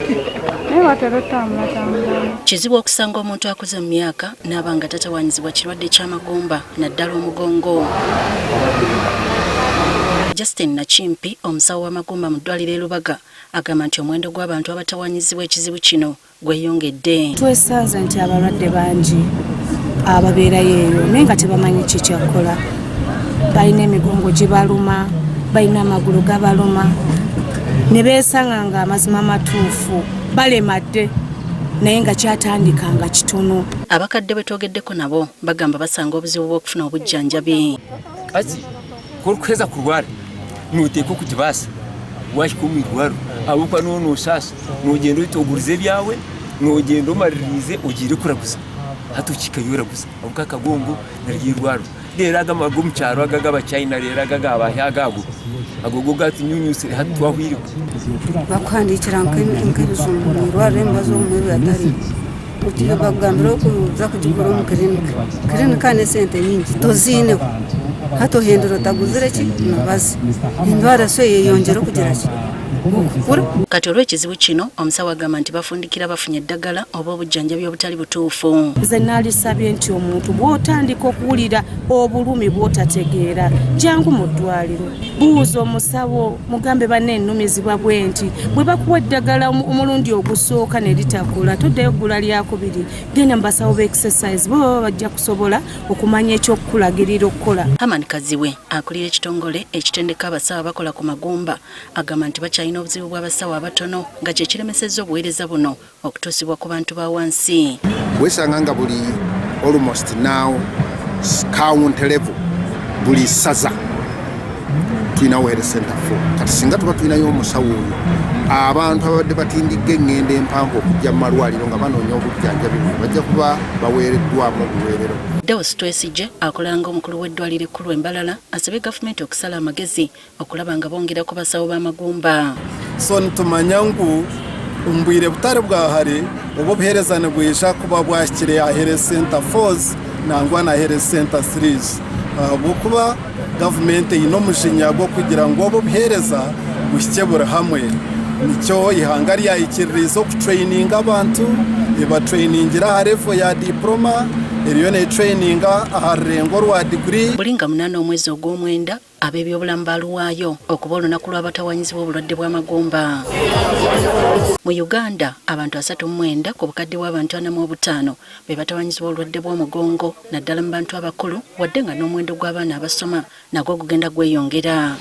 Naye batera otambulatambula. Kizibu okusanga omuntu akuze mu myaka n'aba nga tatawaanyizibwa kirwadde ky'amagumba naddala omugongo. Justin Nakimpi, omusawo w'amagumba mu ddwaliro e Lubaga, agamba nti omuwendo gw'abantu abatawaanyizibwa ekizibu kino gweyongedde. Twesanze nti abalwadde bangi ababeerayo eyo naye nga tebamanyi kikyakola. Balina emigongo gibaluma, balina amagulu gabaluma, ne beesanga nga amazima amatuufu balemadde, naye nga kyatandika nga kitono. Abakadde bwe twogeddeko nabo bagamba basanga obuzibu bw'okufuna obujjanjabi. Ati korukuheza kurwara noteekwa okugibaasa wahika omu irwariro ahabw'okuba nooba noshaasha, nogyenda ohita ogurize ebyawe, nogyenda omaririize ogiire kuraguza, hati okihikayo oraguza ahabw'okuba akagongo niryo irwariro. Reero ago ag'omu kyaro ago ag'abachina reero ago agabahi ago ago, ago go gatunyunyusire hati twahwireho. Bakuhandiikira nk'ebijungu omu irwariro emibazi obumwe eba etariyo. Oti bakugambira okuza kugigura omu kirinika. Kirinika n'esente nyingi toziineho. Hati ohendera otaguzire ki? Mibazi. Endwara so eyeyongyera okugira ki? Okukura. Kati olw'ekizibu kino, omusawo agamba nti bafundikira bafunye eddagala oba obujjanjabi obutali butuufu. Nze naalisabye nti omuntu bw'otandika okuwulira obulumi bw'otategeera, jangu mu ddwaliro, buuza omusawo, mugambe banne ennumizibwa bwenti. Bwe bakuwa eddagala omulundi ogusooka ne litakola, toddayo ggula lyakubiri, genda mu basawo ba exercise, bo baba bajja kusobola okumanya ekyokukulagirira okukola. Herman Kazibwe akulira ekitongole ekitendeka abasawo abakola ku magumba agamba nti bakyalina obuzibu bw'abasawo abatono nga kye kiremesezza obuweereza buno okutuusibwa ku bantu ba wansi. Weesanga nga buli almost now county level, buli ssaza tulinawo health center 4. Kati singa tuba tulinayo omusawo oyo, abantu ababadde batindigga eŋŋendo empanvu okujja mu malwaliro nga banoonya obujjanjabi buno bajja kuba baweereddwamu obuweerero. Deus Twesigye akola ng'omukulu w'eddwaliro ekkulu e Mbarara asabye gavumenti okusala amagezi okulaba nga bongera ku basawo b'amagumba. So nitumanya ngu omu bwire butari bwa hare obu obuheereza nibwija kuba bwahikire aha Health Center 4 nangwa na Health Center 3, ahabw'okuba gavumenti eine omujinya gw'okugira ngu obu obuheereza buhikye buri hamwe. Nikyo eihanga ryayikiririize okutureyininga abantu, ebatureyiningira aha level ya diploma, eriyo netureyininga aha rurengo rwa diguri. Buli nga 8 omwezi ogw'omwenda, ab'ebyobulamu baaluwaayo okuba olunaku lw'abatawanyizibwa obulwadde bw'amagumba. Mu Uganda, abantu 39 ku bukadde bw'abantu 45 be batawanyizibwa obulwadde bw'omugongo naddala mu bantu abakulu, wadde nga n'omuwendo gw'abaana abasoma nagwo gugenda gweyongera.